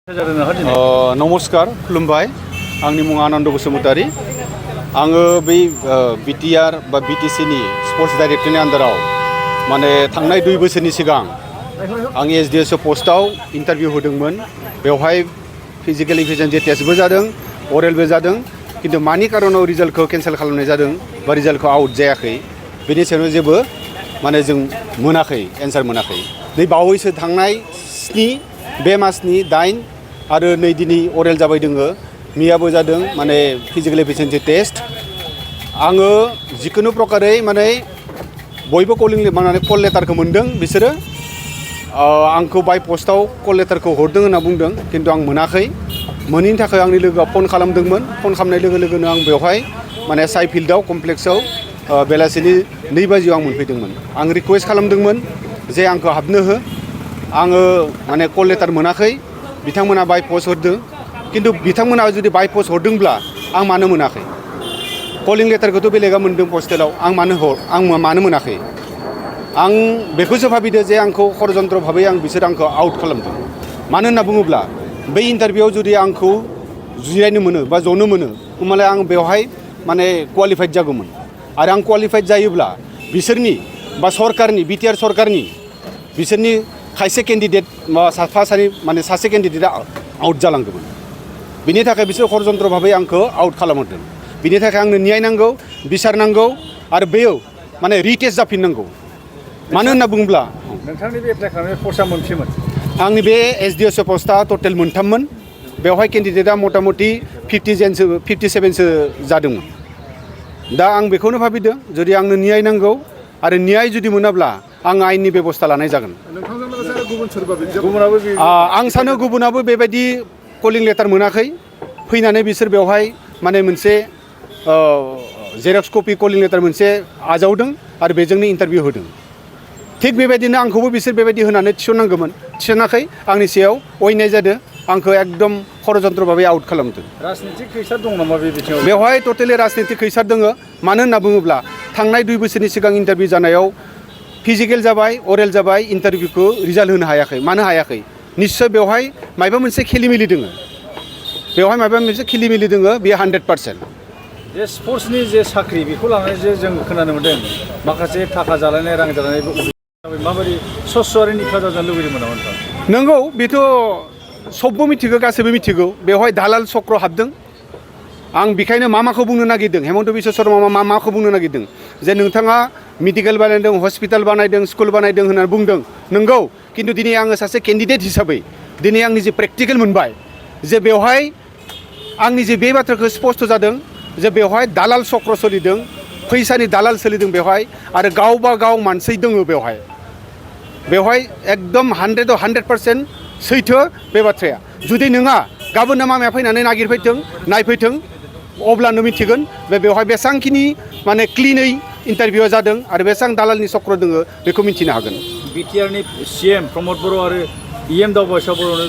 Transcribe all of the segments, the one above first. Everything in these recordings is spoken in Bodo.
नमस्कार खुलुमबाय आंनि मुङा आनन्द बसुमतारी आङो बै BTR बा BTC नि स्पर्ट्स डाइरेक्टरनि आन्डाराव माने थांनाय 2 बोसोरनि सिगां आं SDSO पस्टआव इन्टारभिउ होदोंमोन बेवहाय फिजिकल एफिशिएन्सि टेस्टबो जादों अरेलबो जादों किन्तु मानि कारनाव रिजाल्टखौ केन्सेल खालामनाय जादों बा रिजाल्टखौ आउट जायाखै बेनि सायाव जेबो माने जों मोनाखै एन्सार मोनाखै नै बावैसो थांनाय 7 बे मासनि 8 आरो नै दिनै अरेल जाबाय दोङो मियाबो जादों माने फिजिकल एफिशिएन्सि टेस्ट आङो जिकुनु प्रकारै माने बयबो कल लेटारखौ मोनदों बिसोरो आंखौ बाय पस्टआव कल लेटारखौ हरदों होनना बुंदों किन्तु आं मोनाखै मोनैनि थाखाय आंनि लोगोआ फन खालामदोंमोन फन खालामनाय लोगो लोगोनो आं बेवहाय माने साइ फिल्डआव कमप्लेक्सआव बेलासिनि 2 बाजियाव आं मोनफैदोंमोन आं रिक्वेस्ट खालामदोंमोन जे आंखौ हाबनो हो आङो माने कल लेटार मोनाखै बिथांमोना बाय पस्ट हरदों किन्तु बिथांमोना जुदि बाय पस्ट हरदोंब्ला आं मानो मोनाखै कलिं लेटारखौथ' बेलेगा मोनदों पस्टेलाव आं मानो मोनाखै आं बेखौसो भाबिदों जे आंखौ षड़यन्त्र भाबै बिसोर आंखौ आउट खालामदों मानो होनना बुङोब्ला बै इन्टारभिउआव जुदि आंखौ जिरायनो मोनो बा जनो मोनो होमबालाय आं बेवहाय माने क्वालिफाइड जागौमोन आरो आं क्वालिफाइड जायोब्ला बिसोरनि बा सरकारनि BTR सरकारनि बिसोरनि खायसे केन्डिडेट माने सासे केन्डिडेटआ आउट जालांगौमोन बिनि थाखाय बिसोर षड़यन्त्र भाबै आंखौ आउट खालामहरदों बिनि थाखाय आंनो न्याय नांगौ बिसार नांगौ आरो बेयाव माने रिटेस्ट जाफिननांगौ मानो होनना बुङोब्ला नोंथांनि बे एप्लाइ खालामनाय पस्टआ मोनसेमोन आंनि बे SDSO पस्टआ टटेल 3मोन बेवहाय केन्डिडेटआ मटामटि 57सो जादोंमोन दा आं बेखौनो भाबिदों जुदि आंनो न्याय नांगौ आरो न्याय जुदि मोनाब्ला आं आयेननि बेबस्था लानाय जागोन आं सानो गुबुनाबो बेबायदि कलिं लेटार मोनाखै फैनानै बिसोर बेवहाय माने मोनसे जेरक्स कपि कलिं लेटार मोनसे आजावदों आरो बेजोंनो इन्टारभिउ होदों थिग बेबायदिनो आंखौबो बिसोर बेबायदि होनानै थिसननांगौमोन थिसनाखै आंनि सायाव अयनाय जादों आंखौ एकदम षड़यन्त्र भाबै आउट खालामदों राजनितिक खैसार दं नामा बे बिथिङाव बेवहाय टटेलि राजनितिक खैसार दङ मानो होनना बुङोब्ला थांनाय 2 बोसोरनि सिगां इन्टारभिउ जानायाव फिजिकेल जाबाय अरेल जाबाय इन्टारभिउखौ रिजाल्ट होनो हायाखै मानो हायाखै निश्चय बेवहाय माबा मोनसे खेलिमेलि दङ बेवहाय माबा मोनसे खेलिमेलि दङ बेयो 100% जे स्पर्ट्सनि जे साख्रि बेखौ लानानै जे जों खोनानो मोन्दों माखासे थाखा जालायनाय रां जालायनाय माबायदि सस्स'आरि निखा जाजानो लुबैदोंमोन नामा नोंथां नंगौ बेथ' सबबो मिथिगौ गासैबो मिथिगौ बेवहाय दालाल चक्र हाबदों आं बेखायनो माखौ बुंनो नागिरदों हेमन्त बिश्व शर्मा माखौ बुंनो नागिरदों जे नोंथाङा मेडिकेल बानायदों हस्पिटाल बानायदों स्कुल बानायदों होननानै बुंदों नंगौ किन्तु दिनै आङो सासे केन्डिडेट हिसाबै दिनै आंनि जे प्रेक्टिकेल मोनबाय जे बेवहाय आंनि जे बे बाथ्राखौ स्पष्ट जादों जे बेवहाय दालाल चक्र सोलिदों फैसानि दालाल सोलिदों बेवहाय आरो गावबा गाव मानसि दङ बेवहाय एकदम 100% सैथो बे बाथ्राया जुदि नोंहा गाबोन मामाया फैनानै नागिरफैथों नायफैथों अब्लानो मिथिगोन बेवहाय बेसांखिनि माने क्लिनै इन्टारभिउआ जादों आरो बेसां दालालनि चक्र दङ बेखौ मिथिनो हागोन BTRनि CM प्रमद बर' आरो EM दावबायसा बर'नो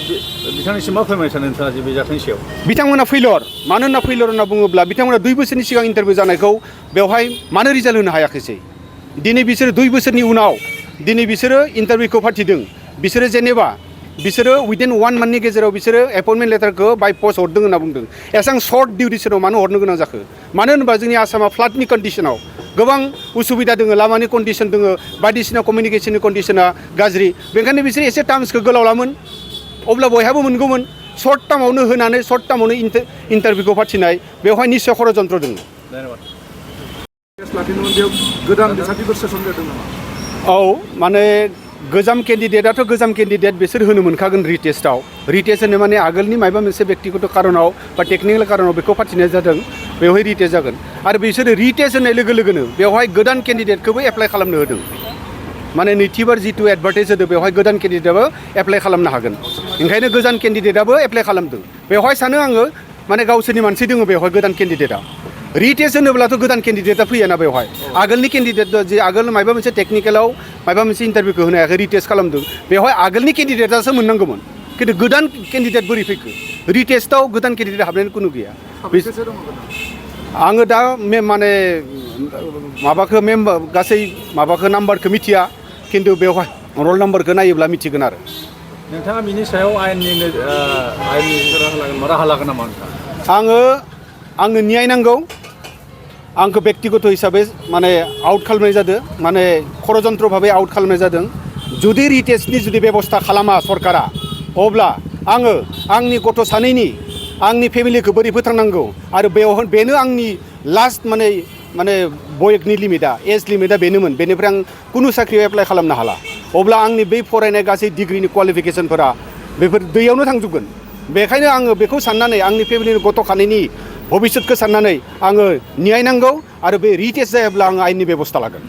बिथांनिसिम मा फोरमायनो सानो नोंथाङा जे बे जाथायनि सायाव बिथांमोना फेलर मानो होनना फेलर होनना बुङोब्ला बिथांमोना 2 बोसोरनि सिगां इन्टारभिउ जानायखौ बेवहाय मानो रिजाल्ट होनो हायाखैसै दिनै बिसोरो 2 बोसोरनि उनाव दिनै बिसोरो इन्टारभिउखौ फाथिदों बिसोरो जेनेबा बिसोरो उइदिन 1 मान्थनि गेजेराव बिसोरो एपइन्टमेन्ट लेटारखौ बाय पस्ट हरदों होनना बुंदों एसां सर्ट डिउरेसनाव मानो हरनो गोनां जाखो मानो होनोबा जोंनि आसामा फ्लाडनि कन्डिशनाव गोबां उसुबिदा दङ लामानि कन्डिशन दङ बायदिसिना कमिउनिकेशननि कन्डिशना गाज्रि बेनिखायनो बिसोर एसे टार्म्सखौ गोलाव लामोन अब्ला बयहाबो मोनगौमोन सर्ट टार्मावनो होनानै सर्ट टार्मावनो इन्टारभिउखौ फाथिनाय बेवहाय निश्चय षड़यन्त्र दङ औ माने गोजाम केन्डिडेटआथ' गोजाम केन्डिडेट बिसोर होनो मोनखागोन रिटेस्टआव रिटेस्ट होनो माने आगोलनि माबा मोनसे बेक्तिगत कारनाव बा टेकनिकेल कारनाव बेखौ फाथिनाय जादों बेवहाय रिटेस्ट जागोन आरो बिसोरो रिटेस्ट होनाय लोगो लोगोनो बेवहाय गोदान केन्डिडेटखौबो एप्लाइ खालामनो होदों माने नैथिबार जिथु एडभार्टाइज होदों बेवहाय गोदान केन्डिडेटआबो एप्लाइ खालामनो हागोन ओंखायनो गोदान केन्डिडेटआबो एप्लाइ खालामदों बेवहाय सानो आङो माने गावसोरनि मानसि दङ बेवहाय गोदान केन्डिडेटआ रिटेस्ट होनोब्लाथ' गोदान केन्डिडेटआ फैयाना बेवहाय आगोलनि केन्डिडेट जे आगोल माबा मोनसे टेकनिकेलाव माबा मोनसे इन्टारभिउखौ होनो हायाखै रिटेस्ट खालामदों बेवहाय आगोलनि केन्डिडेटआसो मोननांगौमोन किन्तु गोदान केन्डिडेट बोरै फैखो रिटेस्टआव गोदान केन्डिडेट हाबनायनि कुनु गैया आङो दा माने माबाखौ गासै माबाखौ नाम्बारखौ मिथिया किन्तु बेवहाय रल नाम्बारखौ नायोब्ला मिथिगोन आरो नोंथाङा बिनि सायाव आयेननि राहा लागोन नामा नोंथाङा? आंनो न्याय नांगौ। आंखौ बेक्तिगत हिसाबै माने आउट खालामनाय जादों, माने खरजन्त्र भाबै आउट खालामनाय जादों। जुदि रिटेस्टनि जुदि बेबस्था खालामा सरकारा, अब्ला आङो आंनि गथ' सानैनि आंनि फेमिलिखौ बोरै फोथांनांगौ आरो बेनो आंनि लास्ट माने बयसनि लिमिटआ, एज लिमिटआ बेनोमोन। बेनिफ्राय आं कुनु साख्रियाव एप्लाइ खालामनो हाला। अब्ला आंनि बै फरायनाय गासै डिग्रिनि क्वालिफिकेसनफोरा बेफोर दैयावनो थांजोबगोन। बेखायनो आङो बेखौ साननानै आंनि फेमिलिनि गथ' खानैनि भबिष्यतखौ साननानै आङो न्याय नांगौ आरो बे रिटेस्ट जायाब्ला आङो आयेननि बेबस्था लागोन।